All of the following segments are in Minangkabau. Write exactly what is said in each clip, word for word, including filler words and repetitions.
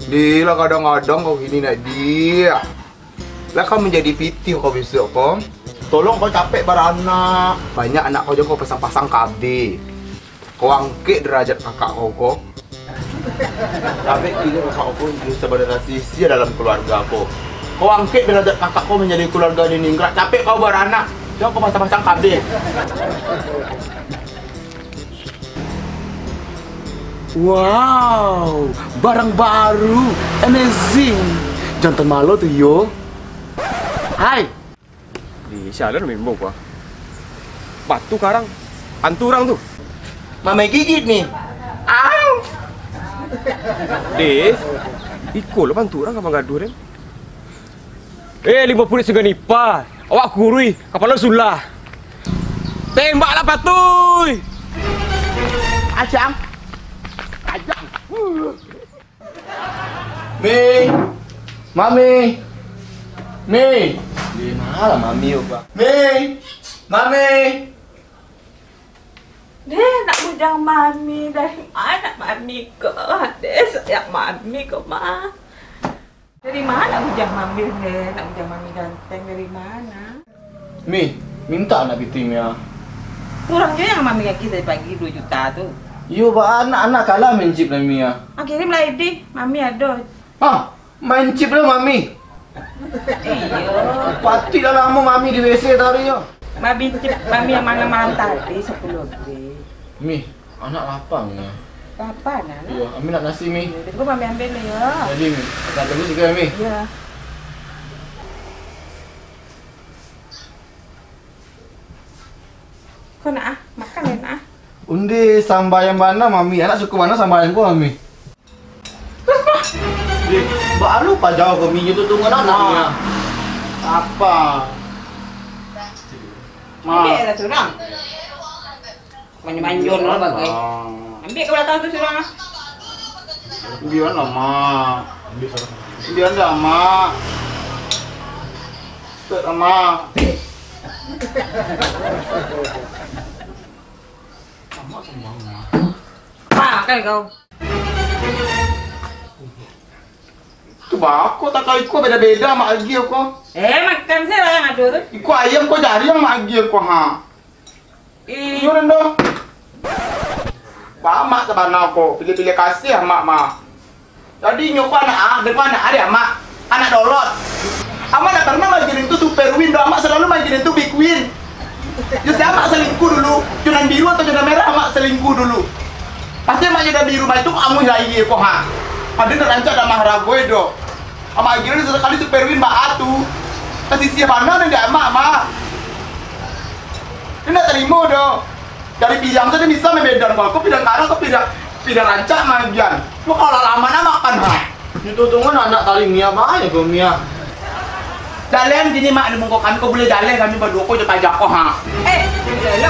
Deh lah, kadang-kadang kau gini nak, Dih. Lah kau manjadi pitih kau bisuak ko. Tolong kau capek baranak. Banyak anak kau, jan kau pasang-pasang kabeh. Kau angkek darajat kakak kau ko. Sampai kini kakak kau tu sabananyo sisia dalam kaluarga ko. Kau angkek darajat kakak kau manjadi kaluarga di ningrat. Capek kau baranak. Jan kau pasang-pasang kabeh. Wow, barang baru, amazing. Jantan malo tu yo. Hai. Di sialan memang gua. Batu karang, antu urang tu. Mamai gigit ni. Au. Deh, iko lo bantu urang ka manggaduah den. Eh, limo puluah singgah nipah. Awak kurui, kapalo sulah. Tembaklah patuih. Ajang. Ajang. Mi. Mami. Mi. Di ma lah Mami, Pak? Mi. Mami. Deh, nak bujang Mami, dari ma Mami ko? Deh, sayang Mami ko mah. Dari ma nak bujang Mami, deh? Nak bujang Mami ganteng, dari ma? Mi, mintak anak pitih Mi ah. Kurang jo nan Mami agiah dari pagi duo juta tu. Iyo, ba anak-anak kalah main chip lah Mi ah. Ah, kirim lah, Edi. Mami ado. Hah? Main chip lah Mami? Iyo. Patuik lah lamo Mami di W C tadi yo. Mami chip, Mami nan malam-malam tadi sapuluah gig. Mi, anak lapa Mi ah. Lapa, nak? Iyo, Ami nak nasi Mi. Yo, tunggu Mami ambil dulu yo. Jadi Mi, nak tunggu sigaran Mi. Iyo. Ko nak ah, makan lah nak ah. Undi sambayang bana Mami, anak suko bana sambayang ko Mami. Deh, baa lo pajau ko Mi, nyo tu tunggu anak Mi ah. Apa? Ma. Ambil lah surang. Manyo-manyo lah bagai. Ah. Ambil ka balakang tu surang ah. Biar lah, Mak. Biar dah, Mak. Tak lah, Mak. Mak senang, Mak. Ah, kan kau. Tu bako tak kau iko beda-beda Mak agiah ko. Eh, makan se lah nan ado tu. Iko ayam ko jariang Mak agiah ko ha. Ih. Iyo, Rendo. Ba amak sabana ko, pilih-pilih kasih amak mah. Jadi inyo ko anak a, den ko anak a dek amak. Anak dolot. Amak ndak pernah maagiah den tu Super Win doh, amak salalu maagiah den tu Big Win. Jo sia amak salingkuah dulu? Jo nan biru atau jo nan merah amak salingkuah dulu? Pasti amak jo nan biru mah itu amuih lahia ko ha. Ado nan rancak dak maharago doh. Amak agiah den sakali Super Win baa tu. Kasih sia bana nan dek amak mah. Den ndak tarimo doh. Dari pilihan sajo bisa membedakan, kok pilihan karang, kok pilihan, pilihan rancak, Mak Gian. Lu kalau lama nak makan, ha? Itu tu kan anak tali Mia bae ko Mia. Jalan kini, Mak, di muko kami, kok buliah jalan kami baduo ko jo pajak ko, ha? Eh,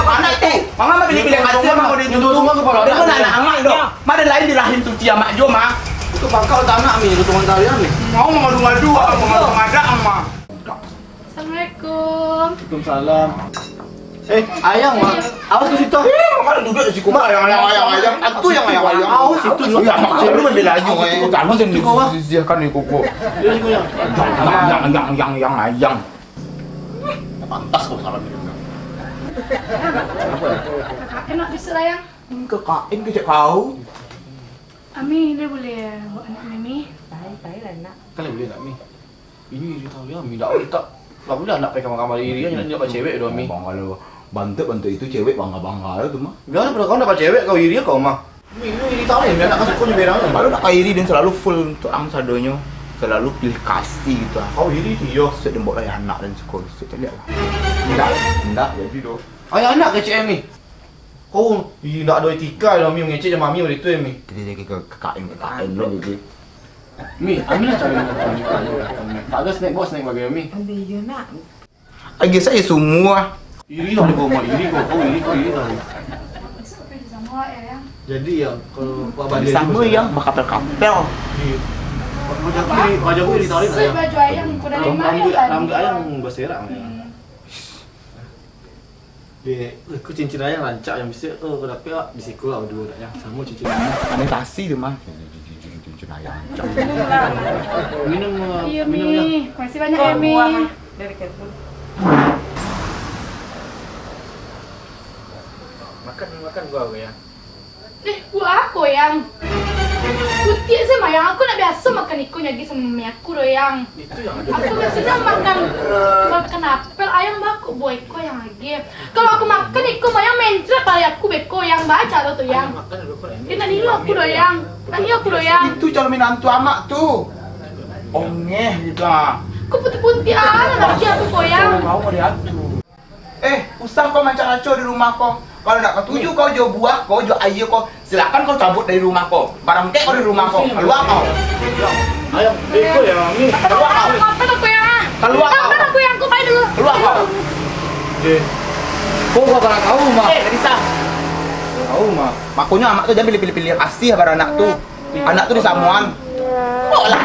anak tu, manga Mak pilih-pilih kasih, Mak, kau di itu tu. Itu tu kan kepala anak anak, Mak, dok. Mak, ado lain di rahim suci, Mak, jo, Mak. Itu pangkal tanah, Mi, itu tuan talian, Mi. Mau mengadu-ngadu, mau mengadu-ngadu, Mak. Assalamualaikum. Waalaikumsalam. Eh, ayang, Mak. Awas tu situ. Eh, makanya duduk di situ. Mak, ayang, ayang, ayang, ayang. Atu yang ayang, ayang. Awas situ, Mak. Ya, Mak, lu membela aja, eh. Situ, Mak. Situ, Mak. Sisihkan di kuku. Ya, situ, ya. Yang, yang, yang, yang, yang, ayang. Pantas kau salam ni. Apa ya? Kakak enak bisa lah, Yang. Hmm, kakak, ini kecek kau. Ami, dia boleh buat anak Mimi? Pai, pai lah, nak. Kan boleh, nak, Mi? Iri tau ya, Mi dak, dak. Lah buliah anak pai kamar-kamar iri, nyo ndak bacewek doh, Mi. Bang, kalau bantuak-bantuak itu cewek bangga-bangga tu mah. Biar pado kau ndak bacewek, kau iri kau mah. Mi, lu iri tau ya, Mi, anak kan suko nyo berang. Baru nak kau iri dan selalu full untuk ang sadonyo. Selalu pilih kasih gitu. Kau iri tu yo. Set dembok lah anak dan suko. Set caliak lah. Ndak, ndak jadi doh. Ayah anak kecek, Mi. Kau, ih, ndak ado etika doh, Mi, mangecek jo Mami baitu, Mi. Jadi lagi ke K K M, K K M lo gitu. Mi, ambil lah cari. Tak ado snack, bawa snack bagi Mi. Ambil je, nak. Lagi saya semua. Iri lah kau, Mak. Iri kau, kau iri, kau iri lah. Jadi, yang kalau Pak Badi sama yang berkapel-kapel. Iya. Macam aku iri, macam aku iri tarik, ya. Baju ayam, kuda lima. Rambut, rambut ayam berserak, ya. Dek, aku cincin ayang rancak, yang bisuak tu aku dapek, ah, di siko lah duo nak, yang samo cincin ayang. Ane tasi tu mah. Minum, eh, Iya, minum, Mi. Yang. Makasih banyak, ya, Mi. Dari Kevin. Makan, makan buah, ya. Eh, buah apa, Yang? Putiak sama, Yang. Aku nak biasa makan iko lagi sama Mi aku, doh, Yang. Itu yang ada. Aku biasanya makan, makan apel, ayam bakuk buah iko, Yang, lagi. Kalau aku makan iko, Mayang mencret pala aku beko, Yang, baca lo tu, Yang. Makan dulu, Pak. Dia tak nengok aku doh, Yang. Tak nengok aku doh, Yang. Itu calon minantu amak tu. Ongeh gitu, ah. Kau putih-putih amat lagi aku, kau, Yang. Kau mau diatur. Eh, usah kau mancaraco di rumah kau. Kalau nak katuju kau jo buah kau, jo aia kau, silakan kau cabut dari rumah kau. Barangkek kau dari rumah kau. Kaluar kau. Ayo, beko ya, Mami. Kaluar kau. Apa tu, Yang? Kaluar kau. Apa tu, Yang? Kau pai dulu. Kaluar kau. Eh. Kau gua barang tahu, mah. Eh, tak bisa. Tahu, mah. Makonyo amak tu jangan pilih-pilih, pilih kasih baranak tu. Anak tu disamuan. Kok lah.